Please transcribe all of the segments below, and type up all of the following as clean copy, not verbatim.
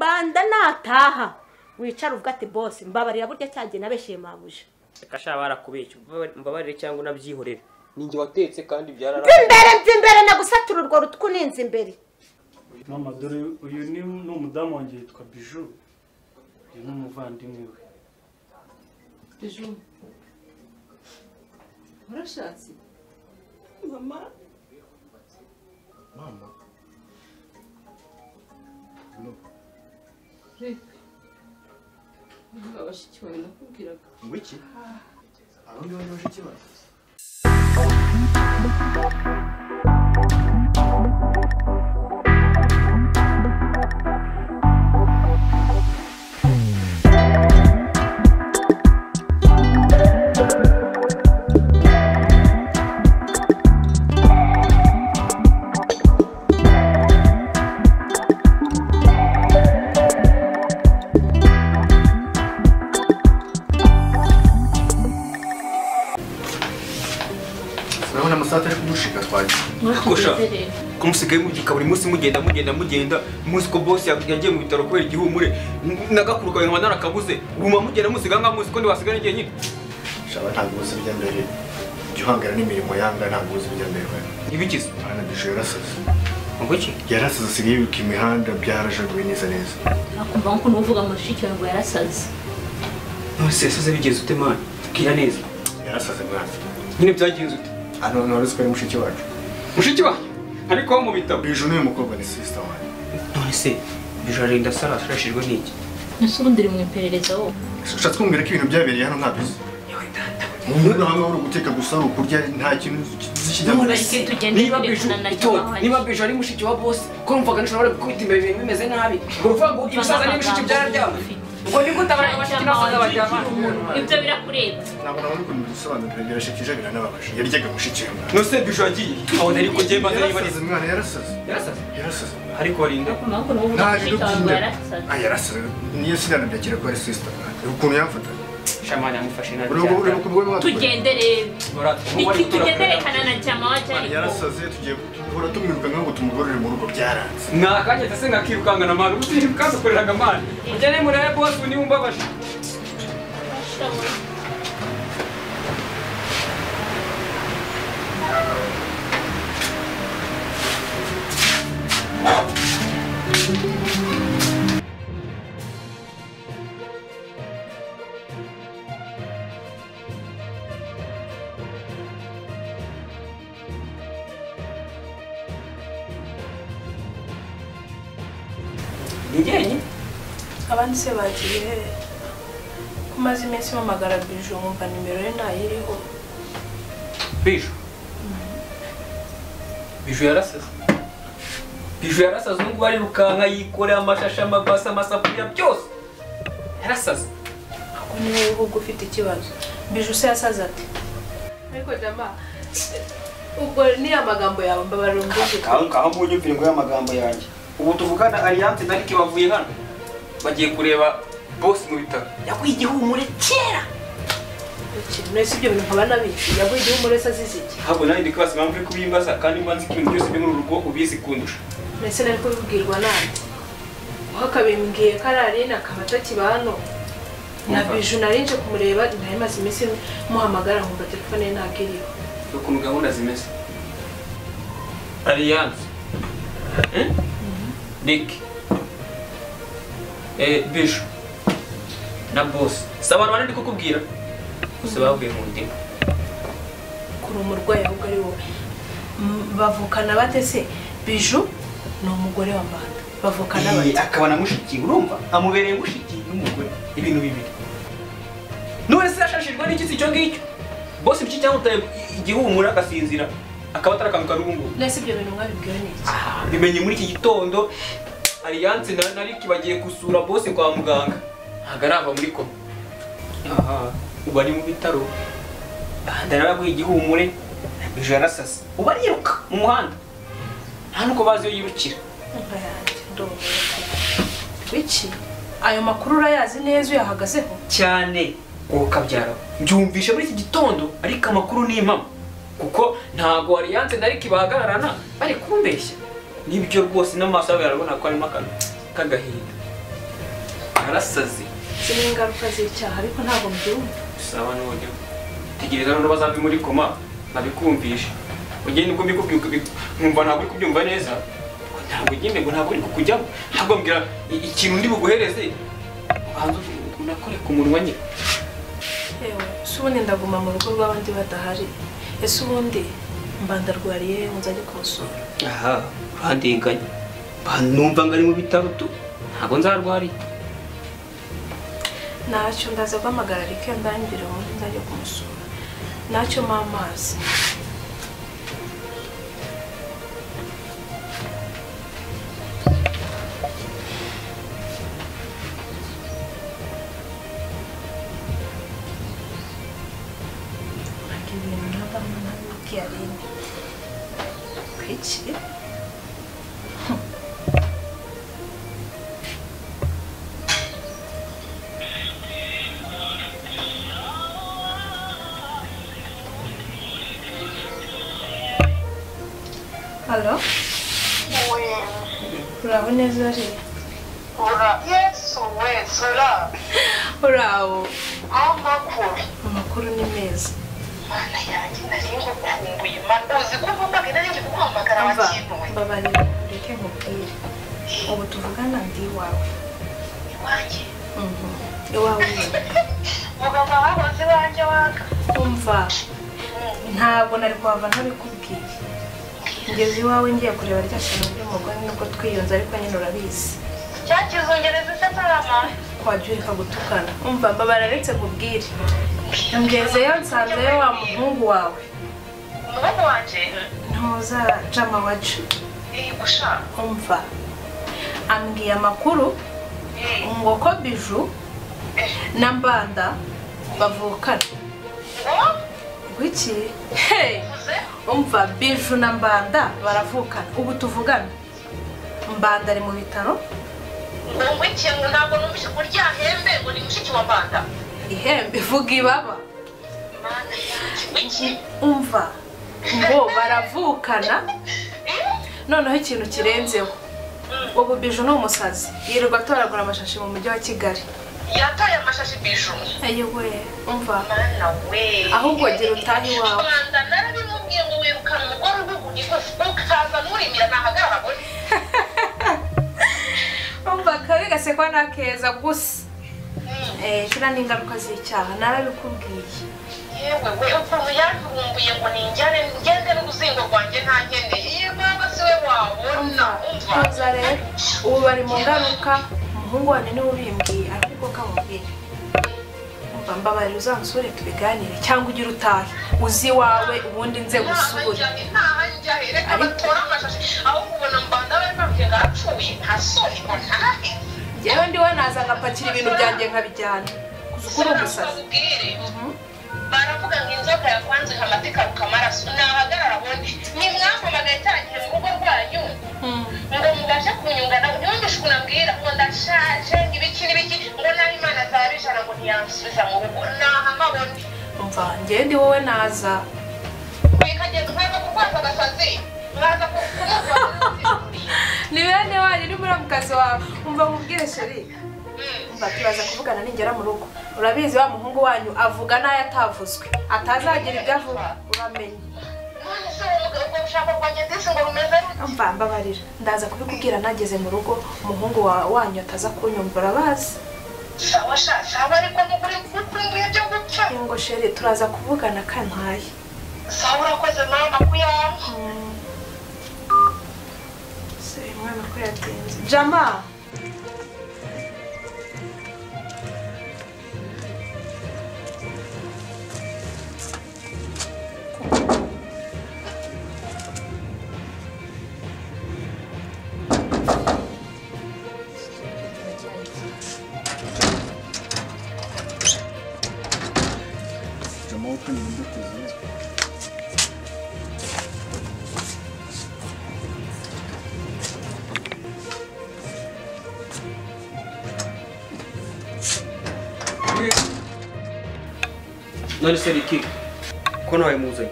Mbanda nataha wicara uvuga ati boss mbabarira burya cyagiye nabeshiye mabuja. Reka sha barakubeshye mbabarire cyangwa unabyihorere. Ninjye watetse kandi byarara. Imbere nagusatura urwo rutku ninze imbere. Mama dore uyu ni umudamu wanjye yitwa Bijou. Uyu ni umuvandimwe we. Bijou. Warashatse? Mama. Mama. No. Reka. Abashiki bawe nakubwiraga. Ngwiki? Abo ni bashiki bawe. Kosha kumusigaye mubyuka buri munsi mugenda muzi ko boss yagiye mu bitaro kubera igihumure nagakuru kawe nkaba narakabuze guma mugenda musiga nka muzi ko ndi wasigara ngiye nyine. Shaba ntabwo uzi ibijya mbere jya uhangana n'imirimo yanga ntabwo uzi ibijya mbere. Ibikize mwana Bijou yarasaze. Ngo iki? Yarasaze asigaye yiruka imihanda byarajaguye neza neza. Nakumva nko nuvuga mushiki wawe ngo yarasaze. None se yasaze bigenze ute mwana? Bwira neza. Yarasaze mwana. Nyine byagenze ute? Ano none ko ari mushiki wacu. Mushiki wacu ariko mu bitabo. Bijou ni umukobwa ni sister wanjye. None se Bijou arinda sara ashashijwe n'iki? Nese ubundi uri mu iperereza wowe. Ushatse kumbwira ko ibintu byabereye hano ntabyo uzi? Yewe data. Umuntu hamwe uri guteka gusa uri kurya nta kintu kijya. Niba Bijou ari mushiki wa boss ko numvaga nshobora gukubita imbere ibintu bimeze nabi. Ngo uvuga ngo ibisaza n'ibishiki byararyamye. Ubwo ni gute abana bashiki n'abasaza baryamana? Ibyo birakureba. Ntabwo nabona ukuntu bisobanura birashikije biranababaje. Yaryaga mushiki we. No se Bijou agiye. Aho nari kujye mbanza niba ari umwana yarasaze. Yarasaze. Yarasaze. Ariko arinda. Ah yarasaze. Niyo sinanabyakira ko ari sister. Ukuntu yamfata. Shamana yamufashe nabi. Tugendere. Iki tugendere kana na chama wacha ariko. Yarasaze tugiye guhora tumwiruka ngo tumugorore mu rugo byaranze. Nakanye se ngakirukanga na mwana uziruka ukoreraga mwana. Ugere murebe boss ni umbabaje. Njyenye abandi se bagiye kumaze iminsi mpamagara Bijou nkumva nimero ye ntayiriho. Bijou Bijou yarasaze. Bijou yarasaze n'ubwo arirukanka yikorera amashasha amabasa amasafuriya byose yarasaze. Ako ni wowe ahubwo ufite ikibazo. Bijou se yasaze ate? Ariko jama ubwo ni amagambo yawe mbabarira umvuge. Aho munyumvire ngo y'amagambo yanjye. Ubu tuvugana Alliance na Rick bavuye hano bagiye kureba boss mu bitaro. Yaguye igihumure kera. Nese ibyo bintu nkaba nabizi. Yaguye igihumure se azize iki? Ntabwo nari ndi kwibasa impamvu uri kubimbaza kandi mba nzi ko ibintu byose biri muri uru rugo ubizi kundusha. Nese nari kubibwirwa nande? Wakabimbwiye ko ari Aline akaba atakiba hano. Na Bijou nari nje kumureba nari maze iminsi muhamagara nkumva telefone ye ntabwo iriho. Ukuntu gahunda zimeze. Alliance. Nick, Bijou na boss. Si abantu bane ndi kukubwira bose bavuye mu ndimi. Kuri umurwayi ahubwo ari wowe. Bavukana bate se? Bijou ni umugore wa Mbanda. Bavukana bate? Akaba na mushiki urumva amubereye mushiki n'umugore ibintu bibiri. None se yashashijwe n'iki icyo ngicyo? Boss ibiki cyamutaye igihumura agasinzira akaba atarakanguka n'ubu ngubu. Nese ibyo bintu mwabibwiwe n'iki? Bimenye muri iki gitondo Alliance na Rick bagiye gusura boss kwa muganga. Ntabwo arava muri koma. Aha, ubu ari mu bitaro. Ndarabaguye igihumure, Bijou yarasase. Ubu ariruka mu muhanda. Nta nuko bazi iyo yirukira. Wiki, ayo makuru urayazi neza uyahagazeho? Cyane. Wowe kabyara. Mbyumvishe muri iki gitondo ariko amakuru ni impamo. Kuko ntago Alliance na Rick bahagararana bari kumbeshya. Nibyo rwose n'amaso yabo yarabona ko arimo akantu k'agahinda. Warasaze. Izi ni ingaruka z'icyaha ariko ntabwo mbyumva. Sawa none. Tegereza none bazave muri koma nabikumvisha. Ugende ubwo mbikubwiye nkumva ntabwo uri kubyumva neza. Ntabwo ugende ngo ntabwo uri kukujyamo. Ntabwo mbwira ikintu ndi buguhereze. Ubanza unakore ku munwa nyine. Ewe, se ubundi ndaguma mu rugo rw'abandi badahari. Ese ubundi mbandarwariye nzajye kumusura. Aha, urandenganya. Numva ngari mu bitaro tu. Ntabwo nzarwariye. Ntacyo ndaza guhamagara Rick ndangire ubundi nzajya kumusura. Ntacyo mpa amazi. Ibintu ntabamo ntabibwiye Aline. Kwiki? Halo? Uraho neza Ari? Yesu we, Zura. Uraho. Amakuru. Amakuru ni meza. Mana yanjye nari ngukumbuye. Uzi ko mvuga nari ngiye kuguhamagara wakintuye. Mbabarira ureke nkubwire. Ubu tuvugana ndi iwawe. Iwanjye? Iwawe. Muganga wahoze iwanjye waka. Umva. Ntabwo nari kuhava ntabikubwiye. Ngeze iwawe ngiye kureba rya shyano ry'umugore nubwo twiyunze ariko nyine urabizi. Cyakizungereza se ntarama. Wajya ureka gutukana. Umva mbabarira nkubwire. Ngezeyo nsanzeyo wa muhungu wawe. Umuhungu wanje? Ntuza Jama wacu. Gusha. Umva. Ambwiye amakuru ngo ko Biju na Mbanda bavukana. Ngwiki? Hey! Umva Biju na Mbanda baravukana. Ubu tuvugana. Mbanda ari mu bitaro. Ngo ngwiki ngo ntabwo numvise kurya hembe ngo ni mushiki wa Mbanda. Ihembe vuga ibaba. Mana yanjye. Umva ngo baravukana. Noneho ikintu kirenzeho. Ubu Biju ni umusazi. Yirirwa atoragura amashashi mu mujyi wa Kigali. Yatoye amashashi Biju. Ayiwe, umva. Mana we. Ahubwo gira utahe iwawe. Mbanda narabimubwiye ngo wirukana umugore uhugu ukaza nurimira nahagarara abone. Umva kabi gasekwa nakeza gusa. Kiriya ni ingaruka z'icyaha narabikubwiye. Yewe we ukuntu yantumbuye ngo ninjyane ngende n'uruzingo rwanjye nta nkeneye. Ye mama si we wabona. Umva. Tuza rero ubu bari mu ngaruka umuhungu wanjye niwe ubimbwiye ariko kamubwira. Umva mbabarira uzansure tubiganire cyangwa ugire utahe uzi iwawe ubundi nze gusura. Ntaha njya he reka batora amashashi aho ubona Mbanda bari bambwiye ngo arapfuye nta soni ngo ntahe. Njyewe ndiwe naza ngapakira ibintu byanjye nkabijyana. Kuzukuru umusazi. Baravuga ngo inzoka yakwanze amata ikaruka amaraso nahagarara abone. Nimwampamagaye cya gihe mu rugo rwanyu ngo mubashe kunyunga nawe ntiwumvishe ukuntu ambwira ngo ndashaje ngo ibiki n'ibiki ngo naho Imana azaba ijana ngo ntiyansubiza mu rugo nahama abone. Umva njyewe ndi wowe naza. Bikagenda nkaza kurwaza agasazi nkaza kumurwaza. Ni bene wanyu ni muramukazi wawe. Umva nkubwire sheri. Umva turaza kuvugana ningera mu rugo. Urabizi wa muhungu wanyu avuga nayo atavuzwe. Atazagira ibyo avuga uramenye. None se uwo mugabo ushaka rwanjye ndetse ngo rumeze rute? Umva mbabarira. Ndaza kubikubwira nageze mu rugo umuhungu wanyu ataza kunyumva urabazi. Sawa sha sawa ariko nukuri ngukumbuye byo gupfa. Ngo sheri turaza kuvugana kantaye. Sawa urakoze mama kuyampa. Se mwana ko yatinze. Jama. None se Ricky ko nawe muzanye?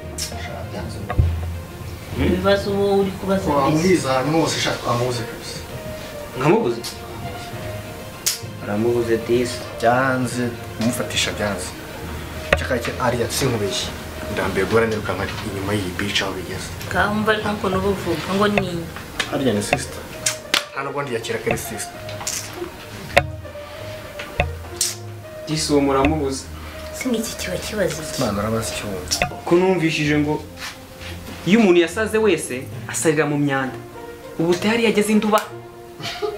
Ibibazo wowe uri kubaza Wamuhiza ahantu hose shaka twamubuze kabisa. Nkamubuze? Uramubuze disi. Byanze kumufatisha byanze. Cyakake ariya sinkubeshye. Ndambiye guhora nirukanka inyuma y'iyi beach aho bigeze. Kahumva ariko ukuntu ubuvuga ngo ni. Harya ni sister. Nta nubwo ndiyakira ko ari sister. Disi uwo muramubuze. Si nk'iki kiba kibazo iki? Imana urabazi icyo wumva. Ko numvishije ngo iyo umuntu yasaze wese asarira mu myanda. Ubu tayari yageze induba.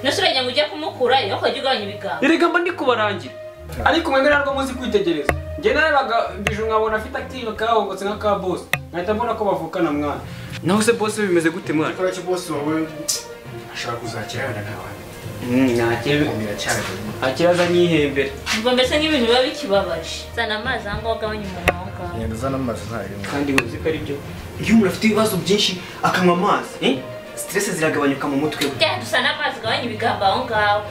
Nusura ngo ujye kumukurayo ukajya ugabanya ibigambo. Erega mba ndi kubarangira. Ariko mwemwe ntabwo muzi kwitegereza. Njye narebaga Biju nkabona afite akinyo kahongotse nka ka boss. Nkahita mbona ko bavukana mwana. Naho se boss bimeze gute mwana? Gikora cyo boss wawe ashaka kuzakirana nawe. Nakebe. Akiraza nyihembere. Ngo mbese nk'ibintu biba bikibabaje. Zana amazi aho ngaho ugabanya umunwa aho ngaho. Yenda zana amazi ntayo. Kandi uzi ko ari byo. Iyo umuntu afite ibibazo byinshi akanywa amazi, stress ziragabanyuka mu mutwe we. Cyangwa dusana amazi ugabanya ibigambo aho ngaho.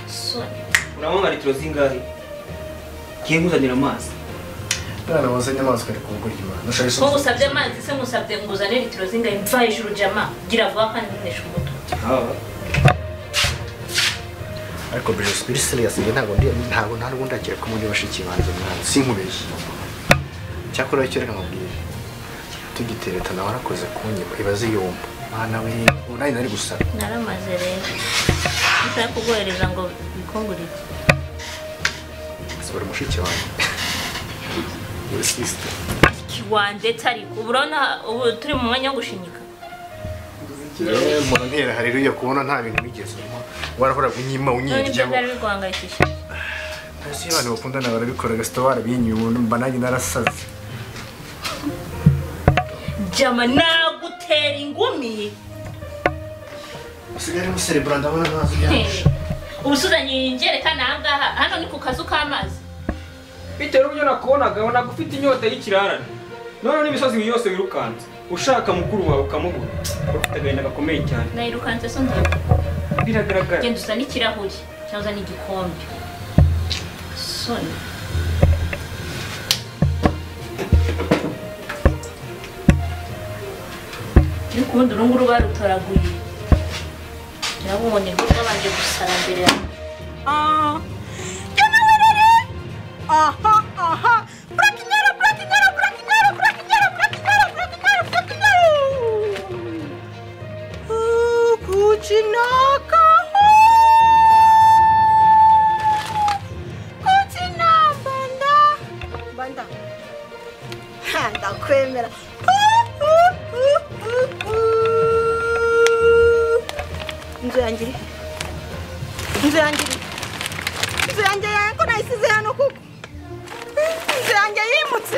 Soni. Uranywa litiro zingahe? Ngiye nkuzanira amazi. Mwana wazanye amazi kari kubugurya Imana. Ko ngusabye amazi se ngusabye nguzane litiro zingahe? Mva hejuru jama. Gira vuba kandi ntuneshe umutwe. Ariko Biju spirit serious njye ntabwo ntabwo ndakira ko muri bashiki banjye mwana. Sinkubeshye. Cyakora icyo reka nkubwire. Tugitereta nawe warakoze kunyima ibaze yomba. Mwana we unayi nari gusara. Naramaze rero. Nshaka kuguhereza ngo bikongurike. Sibara mushiki wawe. Your sister. Kiwande ariko urabona ubu turi mu mwanya wo gushinyika. Mbona ntera haleluya kubona nta bintu bigeze. Warahora unyima unyirya. Nibyo byari biguhangayikishije. Ese abantu bakundana barabikora gasito barabinyuye mba nanjye narasaze. Jama nagutera ingumi. Usigaye umuserebura ndabona ntazi byinshi. Ubusuzanye injerekani aha ngaha hano ni ku kazu k'amazi. Bitewe n'uburyo nakubonaga wabonaga ufite inyota y'ikirarane. None n'imisozi yose wirukanze. Ushaka mukuru wawe ukamubura. Ufite agahinda gakomeye cyane. Nayirukanze so ndeba. Biragaragara. Genda uzane ikirahuri cyangwa uzane igikombe. Soni. Ariko ubundi uru nguru barutoraguye. Nabonye ko babanje gusara mbere yawe. Aha aha. Brakinyara brakinyara brakinyara brakinyara brakinyara brakinyara brakinyara. Kuchinaka. Kuchina banda. Banda. Ha, ndakwemera. Inzu yanjye iri. Inzu yanjye iri. Inzu yanjye ko nayisize hano kuko. Inzu yanjye yimutse.